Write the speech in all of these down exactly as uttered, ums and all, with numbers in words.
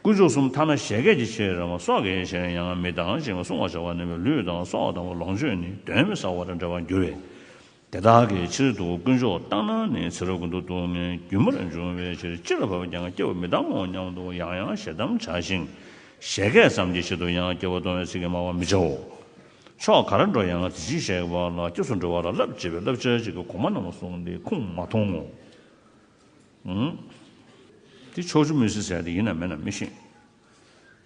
དཀོན་མཆོག་གསུམ་ཐ་ན་བཞད་གད་ཀྱི་ཕྱིར་རང་སྲོག་གི་ཕྱིར་ཡང་མི་བཏང་ཞིང་བསྲུང་བར་བྱ་བ་ནི་ལུས་དང་སྲོག་དང་ལོངས་སྤྱོད་ནི་གདོན་མི་ཟ་བར་འབྲེལ་བར་འགྱུར་བས། དེ་དག་གི་ཕྱིར་དུ་དཀོན་མཆོག་བཏང་ན་ནི་ཚེ་རབས་ཀུན་ཏུ་སྡུག་བསྔལ་རྒྱུན་མར་འབྱུང་བའི་ཕྱིར་སྤྱི་ལ་བབ་ཀྱང་སྐྱེ་བ་མི་བཏང་ངོ་སྙམ་དུ་ཡང་ཡང་ཞེ་དམ་བྱ་ཞིང་། བཞད་གད་ཙམ་གྱི་ཕྱིར་དུ་ཡང་སྐྱེ་བ་གཏོང་བའི་ཚིག་གིས་སྨྲ་བར་མི་བྱའོ། ཕྱོགས་ག་ར་འགྲོ་ཡང་དེ་བཞིན་གཤེགས་པ་ལ་སྐྱབས་སུ་འགྲོ་བ་ལ་བསླབ་ཅེས་པའི་བསླབ་བྱ་ཅིག་གི་གོང་མ་རྣམས་ལ་གསུངས་ཏེ་ཁུངས་མ་མཐོང་ངོ་། ཨང་། དེ་ཕྱོགས་བཅུ་མུན་སེལ་ཟེར་ཡ་དེ་ཡིན་ནམ་མིན་ནམ་མི་ཤེས།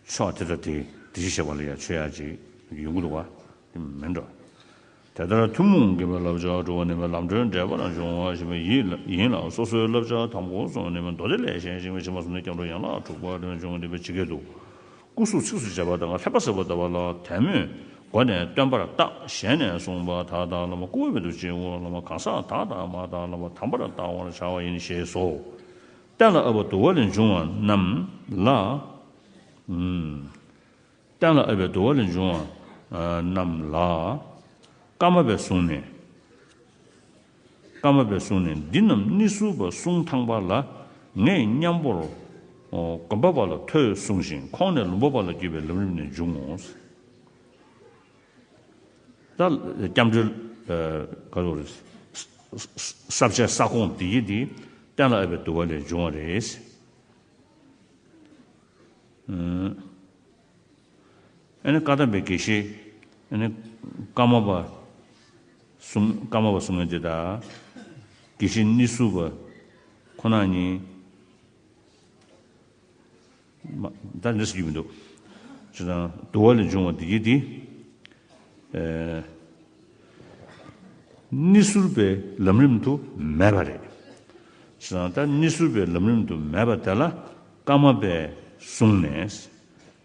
ཕྱོགས་དེ་ལྟར་དེ་དེ་བཞིན་གཤེགས་པ་ལ་ཡང་མཆོད་ཡ་ཅིག་ཡོང་གི་འདུག་བ། དེ་མིན་འགྲོ། དེ་ལྟར་ཐུན་མོང་དགེ་བའི་བསླབ་བྱ་སྒྲུབ་པ་ནི་ལམ་སྒྲོན་འགྲེལ་པར་འབྱུང་བ་ཞེས་པ་ཡིན་ལ། སོ་སོའི་བསླབ་བྱ་དང་པོ་གསུངས་ནས་མདོ་སྡེ་ལས་གཞན་ཞིག་མ་ཕྱི་མ་གསུམ་ནས་སྐྱབས་འགྲོ་ཡན་ལག་དྲུག་པ་ལས་འབྱུང་བ་འདི་པའི་ཇི་སྐད་དུ། སྐུ་གཟུགས་ཚིགས་སུ་བཅད་པ་དང་ལྷན་པ་ཟེར་བ་ལྟ་བུ་ལ་དད་མོས་སྒོ་ནས་སྟོན་པར་བརྟག་གཞན་ནས་གསུངས་པ་དག་དང་བླ་མ་སྐུ་བ་མེད་དུ་བྱེད་འོ་བླ་མ་གང་ཟག་དག་དང་མ་དག་བླ་མ་དམ་པར་བལྟ་བར་བྱ་བ་ཡིན་ཞེས་སོ། གཏན་ལ་དབབ་པ་དུ་བ་ལས་འབྱུང་བ་རྣམས་ལ། ཨུམ། གཏན་ལ་དབབ་པའི་དུ་བ་ལས་འབྱུང་བ་རྣམས་ལ། ཀ་མ་པས་བཟུང་ནས། ཀ་མ་པས་བཟུང་ནས་འདི་རྣམས་གནས་ཚུལ་པ་གསུང་དང་པ་ལ་ངས་མཉམ་པོར་གོམ་པ་པ་ལ་ཐོས་གསུངས་ཤིང་ཁོང་ནས་ལུང་པ་པ་ལ་བརྒྱུད་པའི་ལམ་རིམ་ནས་འབྱུང་ངོ་། ད་སྐྱབས་འགྲོའི་ག་རེ་ས་བཅད་ས་ཁོངས་འདི་ཡི་འདི་གཏན་ལ་དབབ་པའི་དུ་བ་ལས་འབྱུང་བ་རེད། ཨ་ནི་བཀའ་གདམས་པའི་དགེ་བཤེས་ཨ་ནི་ཀརྨ་པ་གསུང་ཀརྨ་པ་གསུང་མཁན་དེ་དང་དགེ་བཤེས་གནས་ཚུལ་པ་ཁོ་ན་གཉིས་མ་ད་འདི་སུ་རྒྱུད་མི་འདུག་ཅེས་དང་དུ་བ་ལས་འབྱུང་བ་འདི་ཡི་འདི། གནས་ཚུལ་པའི་ལམ་རིམ་དུ་མེད་པ་རེད། ཞེ་ན་ད་གནས་ཚུལ་པའི་ལམ་རིམ་དུ་མེད་པ་དེ་ལ་ཀརྨ་པས་གསུངས་ནས།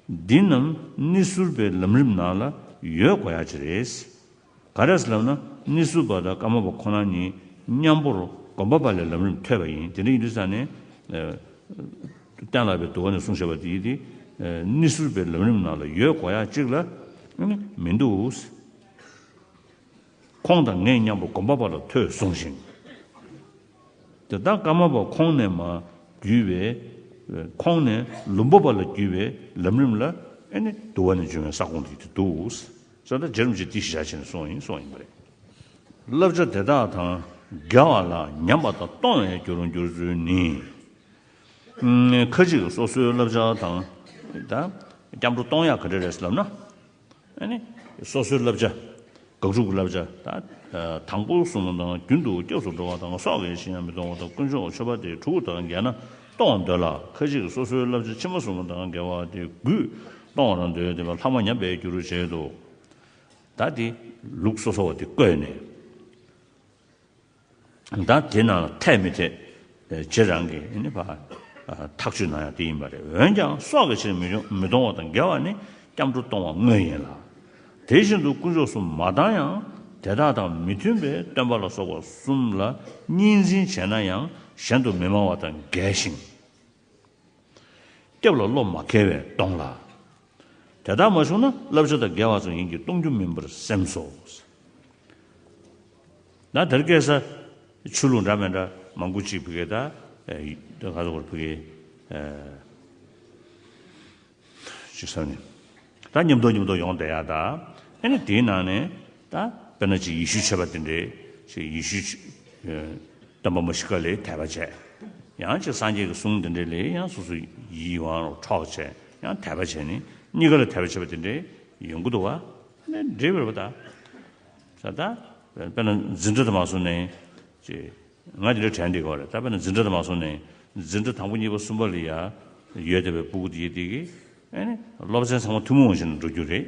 འདི་རྣམས་གནས་ཚུལ་པའི་ལམ་རིམ་ནང་ལ་ཡོད་དགོས་ཡ་ཅིག་རེད། ག་རེ་ཟེར་ལབ་ན་གནས་ཚུལ་པ་དང་ཀརྨ་པ་ཁོ་ན་གཉིས་མཉམ་པོར་སྒོམ་པ་པ་ལས་ལམ་རིམ་ཐོས་པ་ཡིན། དེ་འདྲ་ཡིན་དུས་ཙང་ནས། གཏན་ལ་དབབ་པའི་དུ་བ་ནས་གསུངས་བཞག་པ་དེ་ཡིན་ཏེ། གནས་ཚུལ་པའི་ལམ་རིམ་ནང་ལ་ཡོད་དགོས་ཡ་གཅིག་ལ་མི་འདུག་ཁོང་དང་ངས་མཉམ་པོ་སྒོམ་པ་པ་ལ་ཐོས་གསུངས་ཤིང་། དེ་ལྟར་ཀརྨ་པ་ཁོང་ནས་མ་བརྒྱུད་པའི་ཁོང་ནས་ལུང་པ་པ་ལ་བརྒྱུད་པའི་ལམ་རིམ་ལ་ཨེ་ནི་དུ་བ་ནས་བྱུང་བའི་ས་ཁོངས་དེ་དེ་འདུག་ས་ད་རྗེ་རིན་པོ་ཆེ་དེ་གཞི་བཞག་བྱས་ནས་གསུངས་ཡིན་གསུངས་ཡིན་པ་རེད། བསླབ་བྱ་དེ་དག་དང་འགལ་བ་ལ་ཉམས་པ་དང་གཏོང་བའི་རྒྱུར་འགྱུར་ཚུལ་ནི། ཁ་ཅིག་སོ་སོའི་བསླབ་བྱ་དང་། ད་སྐྱབས་འགྲོ་གཏོང་ཡག་ག་འདྲ་རེད་ལབ་ན། ཨ་ནི་སོ་སོའི་བསླབ་བྱ། དགག་སྒྲུབ་ཀྱི་བསླབ་བྱ་ད། དང་པོ་གསུངས་པ་དང་རྒྱུན་དུ་སྐྱབས་སུ་འགྲོ་བ་དང་སྲོག་གི་ཕྱིར་ཡང་མི་གཏོང་བ་དང་དཀོན་མཆོག་མཆོད་པ་སྟེ་དྲུག་དང་འགལ་ན་གཏོང་བར་འདོད་ལ། ཁ་ཅིག་སོ་སོའི་བསླབ་བྱ་ཕྱི་མ་གསུངས་པ་དང་འགལ་བ་སྟེ་དགུས་གཏོང་བར་འདོད་དེ་ལྷག་མ་ཉམས་པའི་རྒྱུར་བྱེད་དོ། ད་དེ་ལུགས་སོ་སོ་བ་དེ་བཀོད་ནས། ད་དེ་ནང་ལ་འཐད་མི་འཐད། རྗེ་རང་གིས་ནི་ཕ། ཐག་གཅོད་གནང་ཡག་དེ་ཡིན་པ་རེད། འོན་ཀྱང་སྲོག་གི་ཕྱིར་མི་མི་གཏོང་བ་དང་འགལ་བ་ནི་སྐྱབས་འགྲོ་གཏོང་བ་དངོས་ཡིན་ལ། དེ་བཞིན་དུ་དཀོན་མཆོག་གསུམ་མ་བཏང་ཡང་དེ་དག་དང་མི་མཐུན་པའི་སྟོན་པ་ལ་སོགས་པ་གསུམ་ལ་གཉིས་འཛིན་བྱས་ན་ཡང་གཞན་དུ་མི་སྨྲ་བ་དང་འགལ་ཞིང་། སྐྱབས་ལ་བློ་མ་འཁེལ་བས་གཏོང་ལ། དེ་ལྟར་མ་བྱུང་ན་བསླབ་བྱ་དང་འགལ་བ་ཙམ་ཡིན་གྱི་གཏོང་རྒྱུ་མིན་པར་སེམས་སོ། ད་དེར་སྐད་ས་ཆོས་ལུགས་འདྲ་མི་འདྲ་མང་པོ་ཅིག་ཕ་གི་ད་ད་ག་ཚོད་ཕ་གི་ཅིག་ས་ནས་ད་མཉམ་དུ་མཉམ་དུ་ཡོང་བསྡད་ཡ་ད་ཨེ་ནི་དེའི་ནང་ནས་ད་དཔེར་ན་ཅིག་ཡེ་ཤུའི་ཆོས་པ་དེ་འདྲས་ཅིག་ཡེ་ཤུའི་སྟོན་པ་མ་ཤི་ཀ་ལ་དད་པ་བྱས། ཡང་ཅིག་སངས་རྒྱས་ཀྱི་གསུང་དེ་འདྲ་ལ་ཡང་སོ་སོ་ཡིད་དབང་འཕྲོག་བྱས་ཡང་དད་པ་བྱས་ནས་གཉིས་ཀ་ལ་དད་པ་བྱས་པ་དེ་འདྲ་ཡོང་གི་འདུག་བ། ཨ་ནི་འདྲ་བར་བ་ད། ས་ད། དཔེར་ན་འཛིན་གྲྭ་དུ་མ་སོང་ནས། ཅེས། ང་དེ་འདྲ་དྲན་བསྡད་ཀྱི་ཡོད་རེད། ད་དཔེར་ན་འཛིན་གྲྭ་དུ་མ་སོང་ནས་འཛིན་གྲྭ་དང་པོ་གཉིས་པ་གསུམ་པ་ལ་ཡ་ཡོད་བསྡད་པའི་སྤུ་གུ་དེ་དེ་གི་ཨ་ནི་སློབ་ཚན་ཚང་མ་ཐུན་མོང་བཞིན་འགྲོ་རྒྱུ་རེད།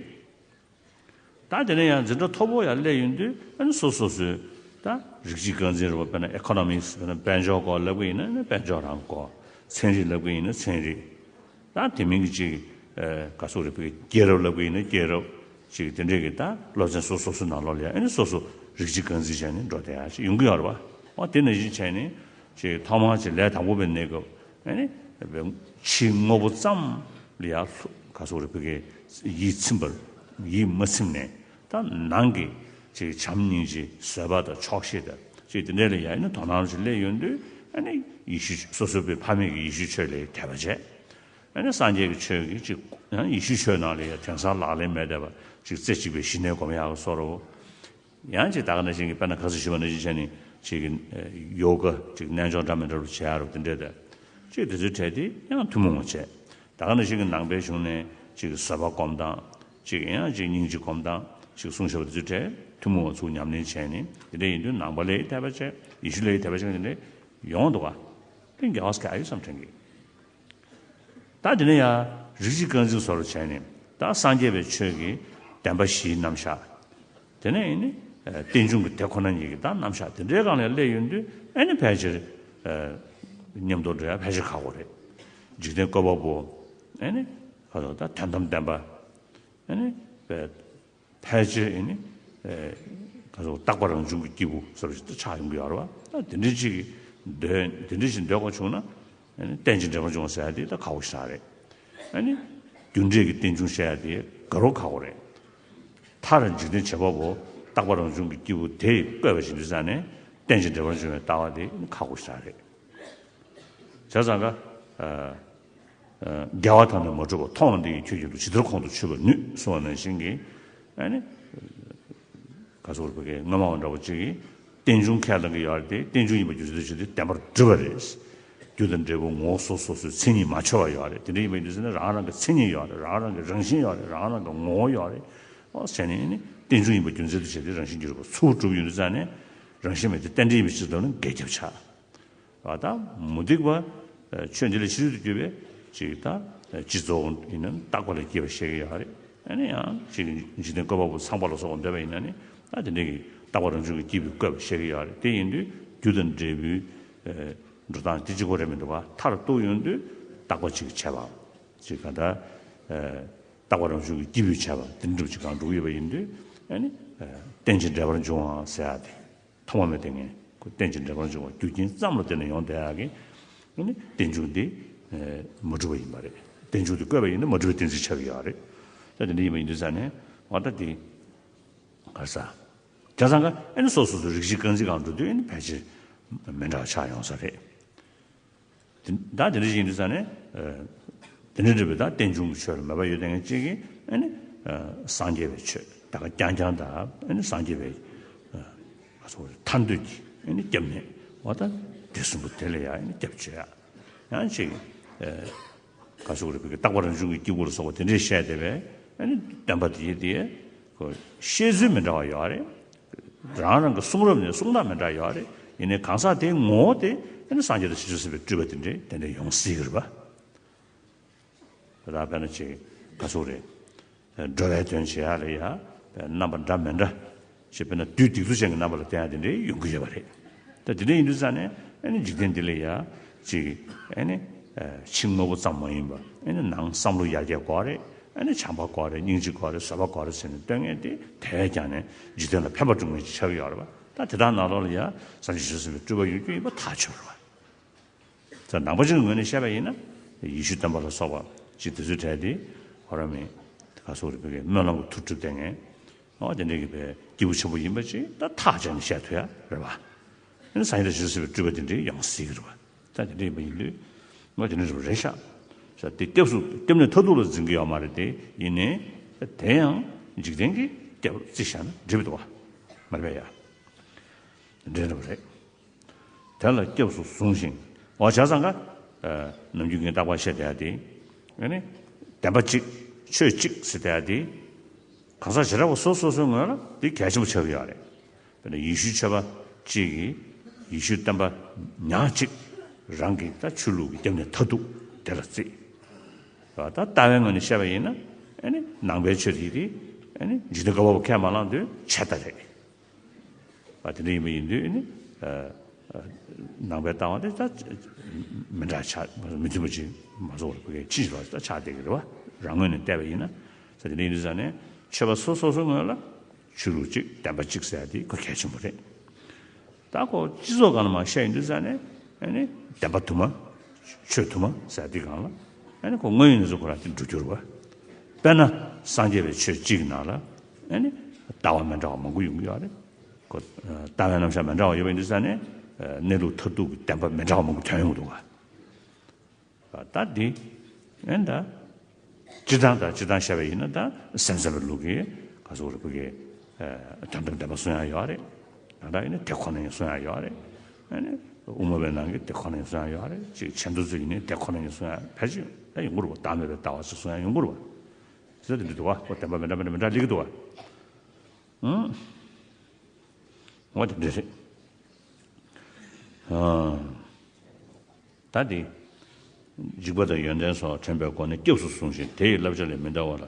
ད་དེ་ནས་ཡང་འཛིན་གྲྭ་མཐོ་པོ་ཡར་སླེབས་ཡོང་དུས་ཨ་ནི་སོ་སོ་སོའི་ད་རིགས་གཅིག་རྐང་འཛིན་རེད་པ། དཔེར་ན་ཨེ་ཁོ་ནོ་མིག་སི། དཔེར་ན་དཔལ་འབྱོར་སྐོར་ལབ་ཀྱི་ཡིན་ན་ཨ་ནི་དཔལ་འབྱོར་རང་སྐོར། ཚན་རིག་ལབ་ཀྱི་ཡིན་ན་ཚན་རིག། ད་དེ་མིན་གྱི་ཅིག་ཨ་ག་ཚོད་རེད་པའི་རྒྱལ་རབས་ལབ་ཀྱི་ཡིན་ན་རྒྱལ་རབས། ཅིག་དེ་འདྲས་ཀྱི་ད་སློབ་ཚན་སོ་སོ་སོ་སོའི་ནང་ལོགས་ལ་ཡང་ཨ་ནི་སོ་སོ་རིགས་གཅིག་རྐང་འཛིན་བྱས་ནས་འགྲོ་བསྡད་ཡ་ཅིག་ཡོང་གི་ཡོད་རེད་པ། འོ་དེ་ནང་བཞིན་བྱས་ནས་ཅིག་ཐོག་མར་ཅིག་ལས་དང་པོ་པའི་གནས་སྐབས་ཨ་ནི་ཕྱི་དངོས་པོ་ཙམ་ལ་ཡ་ག་ཚོད་རེད་པའི་ཡིད་ཚིམ་པར་ཡིད་མ་ཚིམ་ནས་ད་ནང་གི་ཅིག་བྱམས་སྙིང་རྗེ་བཟོད་པ་དང་ཆོག་ཤེས་དང་ཅིག་དེ་འདྲས་ལ་ཡ་ཨ་ནི་དོ་སྣང་ཅིག་སླེབས་ཡོང་དུས་ཨ་ནི་ཡེ་ཤུ་སོ་སོ་པའི་ཕ་མེས་ཀྱི་ཡེ་ཤུ་ཆོས་ལ་དད་པ་བྱས། ཨ་ནི་སངས་རྒྱས་ཀྱི་ཆོས་ཀྱི་ཅིག་ཡང་ཡེ་ཤུའི་ཆོས་ནང་ལ་ཡང་དེང་སང་ལག་ལེན་མེད་བསྡད་པ་ཅིག་རྩེ་གཅིག་པའི་ཞི་གནས་སྒོམ་ཡག་གི་བཟོ་འདྲ། ཡང་ཅིག་ད་ག་ནང་བཞིན་གྱི་དཔེར་ན་ཁ་སང་ཞུས་པ་ནང་བཞིན་བྱས་ནས་ཅིག་གི་ཡོ་ག་ཅིག་རྣལ་འབྱོར་འདྲ་མི་འདྲ་རུ་བྱེད་ཡག་རུ་དེ་འདྲས་དང་ཅིག་དེ་ཚོའི་གྲས་དེ་ཡང་ཐུན་མོང་བ་བྱས། ད་ག་ནང་བཞིན་གྱི་ནང་པའི་གཞུང་ནས་ཅིག་བཟོད་པ་སྒོམ་སྟངས་ཅིག་ཡང་ཅིག་སྙིང་རྗེ་སྒོམ་སྟངས་ཅིག་གསུངས་བཞག་པ་དེ་ཚོའི་གྲས་ཐུན་མོང་བ་ཚུར་ཉམས་ལེན་བྱས་ནས་དེ་འདྲས་ཡིན་དུས་ནང་པ་ལའི་དད་པ་བྱས། ཡེ་ཤུ་ལའི་དད་པ་བྱས། དེ་འདྲས་ཡོང་འདུག་ག་དེ་འགལ་བ་ག་ཡོད་བསམ་དྲན་གི། ད་དེ་ནས་ཡང་རིགས་གཅིག་རྐང་འཛིན་བཟོ་འདྲ་བྱས་ནས་ད་སངས་རྒྱས་པའི་ཆོས་ཀྱི་བདེན་པ་བཞིའི་རྣམ་གཞག་དེ་ནས་ཡིན་ནི་རྟེན་འབྱུང་གི་དེ་ཁོ་ན་ཉིད་ཀྱི་ད་རྣམ་གཞག་དེ་འདྲའི་སྒང་ལ་སླེབས་ཡོང་དུས་ཨ་ནི་ཕལ་ཆེར་མཉམ་དུ་འགྲོ་ཡ་ཕལ་ཆེར་ཁག་པོ་རེད། འཇིག་རྟེན་བཀོད་པ་པོ་ཨ་ནི་ག་ཚོད་ད་དོན་དམ་བདེན་པ་ཨ་ནི་ཕལ་ཆེར་ཨ་ནི་ག་ཚོད་རྟག་པ་རང་བྱུང་གི་སྐྱེས་བུ་ཟེར་བ་ཞིག་ད་ཆགས་ཡོང་གི་ཡོད་རེད་བ། ད་དེ་འདྲའི་ཅིག་འདོད་དེ་འདྲའི་ཞིག་འདོད་དགོས་བྱུང་ན། ཨ་ནི་རྟེན་ཅིང་འབྲེལ་པར་འབྱུང་བ་ཟེར་ཡ་དེ་ད་ཁག་པོ་ཞིག་རེད། ཨ་ནི་རྒྱུ་འབྲས་ཀྱི་རྟེན་འབྱུང་བཤད་ཡ་དེ་དགའ་རབ་ཁག་པོ་རེད། མཐར་འཇིག་རྟེན་བྱེད་པ་པོ་རྟག་པ་རང་བྱུང་གི་སྐྱེས་བུ་དེས་བཀོད་པ་ཞིག་འདུག་ཙང་ནས་རྟེན་ཅིང་འབྲེལ་པར་འབྱུང་བའི་ལྟ་བ་དེ་ཁག་པོ་ཞིག་རེད། བྱས་ཙང་ཀ་ཨ་ཨ་རྒྱལ་བ་དང་ནི་མ་གྲུབ་པ། མཐོང་བ་འདི་ཡིས་ཁྱོད་ཀྱི་ལུགས། ཇི་ལྟར་ཁོང་དུ་ཆུད་པར་ནུས། གསུངས་པ་ནང་བཞིན་གྱི་ཨ་ནི། ག་ཚོད་རེད་བོད་སྐད་སྔོན་མ་བ་འདྲ་བོ་ཅིག་གིས་རྟེན་འབྱུང་ཁས་བླངས་ཀྱི་ཡོད་རེད་དེ། རྟེན་འབྱུང་ཡིན་པ་རྒྱུ་མཚན་དུ་བྱས་ཏེ་བདེན་པར་གྲུབ་པ་རེད། རྒྱུ་དང་འབྲས་བུ་ངོ་བོ་སོ་སོ་སོའི་མཚན་ཉིད་མ་ཕྱེ་བ་ཡོད་རེད། དེ་འདྲ་ཡིན་པ་ཡིན་དུས་ཟེར་ན་རང་རང་གི་མཚན་ཉིད་ཡོད་རེད། རང་རང་གི་རང་བཞིན་ཡོད་རེད། རང་རང་གི་ངོ་བོ་ཡོད་རེད། ཨོ་བྱས་ནས་ནི་རྟེན་འབྱུང་ཡིན་པ་རྒྱུ་མཚན་དུ་བྱས་ཏེ་རང་བཞིན་གྱིས་གྲུབ་པ་ཚུར་གྲུབ་ཡོང་དུས་ཙང་ནས་རང་བཞིན་མེད་དེ་རྟེན་འབྲེལ་ཡིན་པའི་ཕྱིར་དུ་ནི་འགལ་ཁྱབ་ཆགས། བ་དང་མུ་སྟེགས་པ་ཆོས་འདི་ལས་ཕྱི་རོལ་དུ་གྱུར་པའི་ཅིག་ད་སྤྱི་ཚོགས་ཡིན་ན་རྟག་པ་ལ་སྐྱེས་པ་བཤད་ཀྱི་ཡོད་རེད། ཨ་ནི་ཡང་ཅིག་འཇིག་རྟེན་བཀོད་པ་པོ་ཚངས་པ་ལ་སོགས་པ་འདོད་པ་ཡིན་ན་ནི་ད་དེ་འདྲའི་གི་རྟག་པ་རང་བྱུང་གི་སྐྱེས་བུས་བཀོད་པ་བཤད་ཀྱི་ཡོད་རེད། དེ་ཡིན་དུས་རྒྱུ་དང་འབྲས་བུའི་འགྲོ་སྟངས་དེ་གཅིག་པོ་རེད་མི་འདུག་ག་མཐར་གཏུགས་ཡོང་དུས་རྟག་པ་གཅིག་བྱས་པ་ཅིག་ག་ད་རྟག་པ་རང་བྱུང་གི་སྐྱེས་བུས་བྱས་པ་དེ་འདྲ་ཅིག་གང་འགྲུབ་ཡོད་པ་ཡིན་དུས་ཨ་ནི་རྟེན་ཅིང་འབྲེལ་པར་འབྱུང་བ་ཟེར་ཡ་དེ། ཐོག་མ་མེད་དེ་ངས་ཁོ་རྟེན་ཅིང་འབྲེལ་པར་འབྱུང་བ་རྒྱུ་རྐྱེན་ཙམ་ལ་བརྟེན་ནས་ཡོང་བསྡད་ཡག་གི་ཨ་ནི་རྟེན་འབྱུང་དེ་མ་གྲུབ་པ་ཡིན་པ་རེད། རྟེན་འབྱུང་དེ་བཀོད་པ་ཡིན་ན་མ་གྲུབ་པའི་གཏན་ཚིགས་ཆགས་ཀྱི་ཡོད་རེད། ད་དེ་འདྲ་ཡིན་པ་ཡིན་དུས་ཙང་ནས་འོ་ད་དེ་ག་ས་བྱས་ཙང་ཀ་ཨ་ནི་སོ་སོ་སོ་རིགས་གཅིག་རྐང་འཛིན་སྒང་འགྲོ་དུས་ཨ་ནི་ཕལ་ཆེར་མི་འདྲ་བ་ཆགས་ཡོང་ས་རེད། དེ་ད་དེ་འདྲ་ཞིག་ཡིན་དུས་ཙང་ནས་དེ་འདྲ་འདྲ་བའི་ད་རྟེན་འབྱུང་གི་ཆོས་ལ་མོས་པ་ཡོད་མཁན་གཅིག་གིས་ཨ་ནི་སངས་རྒྱས་པའི་ཆོས་ད་ག་རྐྱང་རྐྱང་དང་ཨ་ནི་སངས་རྒྱས་པའི་ཐར་འདོད་ཀྱིས་ཨ་ནི་སྐྱབས་གནས་འོ་ད་དེ་གསུམ་པོ་དེ་ལ་ཡང་ཨ་ནི་སྐྱབས་བཅོལ་ཡག་ཡང་གཅིག་ག་ཟེར་དགོས་རེད། བོད་ཀྱི་རྟག་པ་རང་བྱུང་གི་སྐྱེས་བུ་ལ་སོགས་པ་དེ་འདྲས་བཤད་བསྡད་པས་ཨ་ནི་བདེན་པ་དེ་དེ་ཁོ་བཤད་ཚུལ་མི་འདྲ་བ་ཡོད་རེད། རང་རང་གི་གསུང་རབ་ནས་གསུང་སྟངས་མི་འདྲ་ཡོད་རེད། ཡིན་ནའི་གང་ཟག་དེའི་ངོ་བོ་དེ་ཨ་ནི་སངས་རྒྱས་དང་བྱང་ཆུབ་སེམས་དཔའི་སྤྲུལ་པ་དེ་འདྲས་དེ་འདྲས་ཡོང་སྲིད་ཀྱི་རེད་པ། ད་དཔེར་ན་ཅིག་ག་ཟེར་དགོས་རེད། འགྲོ་བའི་དོན་བྱེད་ཡག་ལ་ཡ་རྣམ་པ་འདྲ་མི་འདྲ་ཞེས་དཔེར་ན་བདུད་སྡིག་མཛུབ་ཅན་གྱི་རྣམ་པ་ལ་བསྟན་ཡག་དེ་འདྲའི་ཡོང་གི་ཡོད་པ་རེད། ད་དེ་འདྲ་ཡིན་དུས་ཙང་ནས་ཨ་ནི་འཇིག་རྟེན་འདི་ལ་ཡ་ཅིག་ཨ་ནི་ཕྱི་དངོས་པོ་ཙམ་མ་ཡིན་པ་ཨ་ནི་ནང་བསམ་བློ་ཡར་རྒྱས་དགོས་རེད། ཨ་ནི་བྱམས་པ་དགོས་རེད། སྙིང་རྗེ་དགོས་རེད། བཟོད་པ་དགོས་རེད་ཟེར་ནས་སྟོན་མཁན་དེ་དེ་བས་ཀྱང་ནས་འཇིག་རྟེན་ལ་ཕན་པ་སྒྲུབ་མཁན་ཅིག་ཆགས་ཀྱི་ཡོད་རེད་པ། ད་དེ་དག་ནང་ལོགས་ལ་ཡ་སངས་རྒྱས་བྱང་ཆུབ་སེམས་དཔའི་སྤྲུལ་པ་ཡོང་རྒྱུ་ཡིན་པ་ཐག་ཆོད་རེད་པ། ད་ནང་པ་ཅིག་གི་ངོས་ནས་བཤད་པ་ཡིན་ན་ཡེ་ཤུ་སྟོན་པ་ལ་སོགས་པ་ཅིག་དེ་ཚོའི་གྲས་དེ་ཧོ་ར་མི་ག་ཟེར་དགོས་རེད། བོད་ཀྱི་སྨོན་ལམ་གྱི་མཐུ་སྒྲུབ་བསྡད་མཁན་ཨོ་དེ་འདྲའི་གི་བའི་སྐྱེས་བུ་ཆེན་པོ་ཡིན་པ་ཅིག་ད་ཐག་བཅད་ནས་བཤད་ཐུབ་ཡ་རེད་པ། ཨ་ནི་སངས་རྒྱས་བྱང་ཆུབ་སེམས་དཔའི་སྤྲུལ་པ་དེ་འདྲའི་ཡོང་སྲིད་ཀྱི་རེད་པ། ད་དེ་འདྲ་ཡིན་པ་ཡིན་དུས་ང་དེ་འདྲ་རེད་པ་རེད་ཤག་ས་དེ་སྐྱབས་སུ་སྐྱབས་གནས་མཐར་ཐུག་ལ་འཛིན་གྱི་ཡོད་མ་རེད་དེ། ཡིན་ནའི་དེ་ཡང་འཇིག་རྟེན་གྱིས་སྐྱབས་བརྩི་བཞག་ན་འགྲིག་པ་འདུག་པ། མ་རེད་པས་ཡ། འདྲེན་རབ་རེད། དེ་ལ་སྐྱབས་སུ་བཟུང་ཞིང་། འོ་བྱས་ཙང་ཀ་ནམ་རྒྱུན་ངས་རྟག་པར་བཤད་བསྡད་ཡ་དེ། ཨ་ནི་བདེན་པ་གཅིག་ཆོས་གཅིག་ཟེར་བསྡད་ཡ་དེ། གང་ཟག་བྱེ་བྲག་པ་སོ་སོ་སོའི་ངོས་ལ་དེ་གལ་ཆེན་པོ་ཆགས་ཀྱི་ཡོད་རེད། དཔེར་ན་ཡེ་ཤུའི་ཆོས་པ་གཅིག་གིས་ཡེ་ཤུའི་སྟོན་པ་ཉག་གཅིག་རང་གི་ད་ཆོས་ལུགས་ཀྱི་སྐྱབས་གནས་མཐར་ཐུག་དེ་ལ་བརྩི། ད་ལྟ་བའི་ངོས་ནས་བཤད་པ་ཡིན་ན་ཨ་ནི་ནང་པའི་ཆོས་དེ་དེ་ཨ་ནི་འཇིག་རྟེན་བཀོད་པ་པོ་ཁས་མ་བླངས་དུས་ཆད་ལྟ་རེད། ཨ་དེ་འདྲ་ཡིན་པ་ཡིན་དུས་ནི་ཨ་ཨ་ནང་པའི་ལྟ་བ་དེ་ད་མི་འདྲ་ཆགས་མི་མཐུན་པ་ཅིག་མ་བཟོ་བར་བོད་སྐད་ཕྱིན་ཅི་ལོག་ཅིག་ད་ཆགས་བསྡད་ཀྱི་རེད་པ། རང་ངོས་ནས་བལྟས་པ་ཡིན་ན། ས་དེ་འདྲ་ཡིན་དུས་ཙང་ནས་ཆོས་པ་སོ་སོ་སོའི་ངོས་ལ་ཆོས་ལུགས་གཅིག་བདེན་པ་གཅིག་ཟེར་ཡ་དེ་ཁོ་གལ་ཆེན་པོ་རེད། ད་ཁོ་སྤྱི་ཚོགས་སྒང་ལ་མར་བཤད་ཡིན་དུས་ཙང་ནས་ཨ་ནི་བདེན་པ་དུ་མ་ཆོས་དུ་མ་ཟེར་ཡ་དེ་སྒང་ལ་ཨ་ནི་ཁོ་དངོས་ཡོད་གནས་ཚུལ་ཁོ་རང་དེ་འགྲོ་རྒྱུ་རེད་པ། དཔེར་ན་སངས་རྒྱས་པའི་ཆོས་གཅིག་གི་ནང་ལ་ཨ་ནི་ལྟ་བ་མི་འདྲ་བ་མང་པོ་ཡོང་གི་ཡོད་རེད། ཁོ་ལྟ་བའི་རྣམ་གཞག་མི་འདྲ་བ་ཡོད་པ་ཡིན་དུས་ཙང་ནས་གནས་ལུགས་མཐར་ཐུག་གི་བདེན་པ་མི་འདྲ་བ་མང་པོ་ཐོན་ཡོང་གི་འདུག་ག་ད་འདི་ ཨེ་ད། སྤྱིར་བཏང་དང་སྤྱིར་བཏང་བཤད་པ་ཡིན་ན་ད་སེམས་ཙམ་པའི་ལུགས་ཀྱི་ག་ཚོད་རེ་བུ་གི་དོན་དམ་བདེན་པ་གསུང་ཡ་ཡོད་རེད། ད་ལྟ་ཡིན་ན་དེ་ཁོ་ན་ཡང་གསུང་ཡ་ཡོད་རེད། ཨ་ནི་དབུ་མ་པའི་ནང་གི་དེ་ཁོ་ན་ཡང་གསུང་ཡ་ཡོད་རེད། ཅིག་ཆེས་མཐོ་ཚོས་ཡིན་ནའི་དེ་ཁོ་ན་ཡང་གསུང་ཡ་ཕལ་ཆེར་ད་ཡོང་གི་རེད་པ། བདག་མེད་པའི་ལྟ་བ་ཞིག་གསུང་ཡ་ཡོང་གི་རེད་པ། ཟེར་དེ་འདྲ་འདུག་བ། ཁོ་བདེན་པ་མི་འདྲ་མི་འདྲ་མི་འདྲ་ལེགས་འདུག་བ། ཨང་། འོ་དེ་འདྲ་རེད། ཨང་། ད་དེ། འཇིགས་པ་དང་ཡོན་ཏན་སོགས་དྲན་པའི་སྒོ་ནས་སྐྱབས་སུ་བཟུང་ཞིང་དེ་ཡི་བསླབ་བྱ་ལས་མི་འདའ་བ་ལ།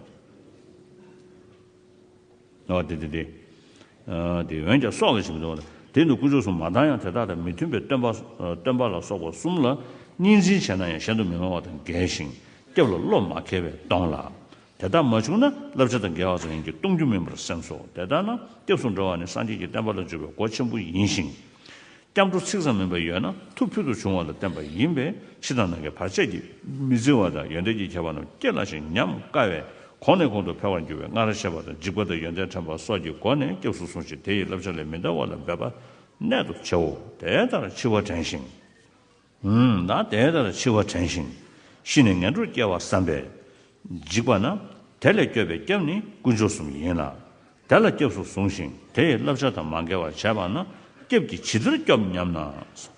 ཨོ་དེ་དེ་དེ། ཨ་དེ་འོན་ཀྱང་སྲོག་ལ་ཞིག་མི་འདུག་བ་ལ། དེ་ནི་དཀོན་མཆོག་གསུམ་མ་བཏང་ཡང་དེ་དག་དང་མི་མཐུན་པའི་སྟོན་པ་སྟོན་པ་ལ་སོགས་པ་གསུམ་ལ་གཉིས་འཛིན་བྱས་ན་ཡང་གཞན་དུ་མི་སྨྲ་བ་དང་འགལ་ཞིང་སྐྱབས་ལ་བློ་མ་འཁེལ་བས་གཏོང་ལ། དེ་ལྟར་མ་བྱུང་ན་བསླབ་བྱ་དང་འགལ་བ་ཙམ་ཡིན་གྱི་གཏོང་རྒྱུ་མིན་པར་སེམས་སོ། དེ་ལྟར་ན་སྐྱབས་སུ་འགྲོ་བ་ནི་སངས་རྒྱས་ཀྱི་བསྟན་པ་ལ་འཇུག་པའི་སྒོ་ཆེན་པོ་ཡིན་ཞིང་། སྐྱབས་འགྲོ་ཚིག་ཙམ་མིན་པ་ཡོད་ན་ཐུགས་ཕུལ་དུ་བྱུང་བ་ལ་བརྟེན་པ་ཡིན་པས་ཕྱི་དང་ནང་གི་བར་ཆད་ཀྱིས་མི་བརྫི་བ་དང་ཡོན་ཏན་གྱི་ཁྱད་པར་རྣམས་སྐྱེ་སླ་ཞིང་ཉམས་དཀའ་བས་གོང་ནས་གོང་དུ་འཕེལ་བར་འགྱུར་བས་སྔར་བཤད་པ་དང་འཇིགས་པ་དང་ཡོན་ཏན་དྲན་པ་སོགས་ཀྱི་སྒོ་ནས་སྐྱབས་སུ་བཟུང་ཞིང་དེ་ཡི་བསླབ་བྱ་ལས་མི་འདའ་བ་ལ་འབད་པ་གནད་དུ་ཆེའོ། དེ་ལྟར་འཆི་བ་དྲན་ཞིང་། ད་དེ་ལྟར་འཆི་བ་དྲན་ཞིང་། ཤི་ནས་ངན་འགྲོར་སྐྱེ་བ་བསམ་པས། འཇིགས་པ་ན། དེ་ལས་སྐྱོབ་པའི་སྐྱབས་ནི་དཀོན་མཆོག་གསུམ་ཡིན་ལ། དེ་ལ་སྐྱབས་སུ་བཟུང་ཞིང་དེ་ཡི་བསླབ་བྱ་དང་མ་འགལ་བར་བྱས་པ་ན་སྐྱབས་ཀྱིས་ཇི་ལྟར་སྐྱོབ་སྙམ་ན།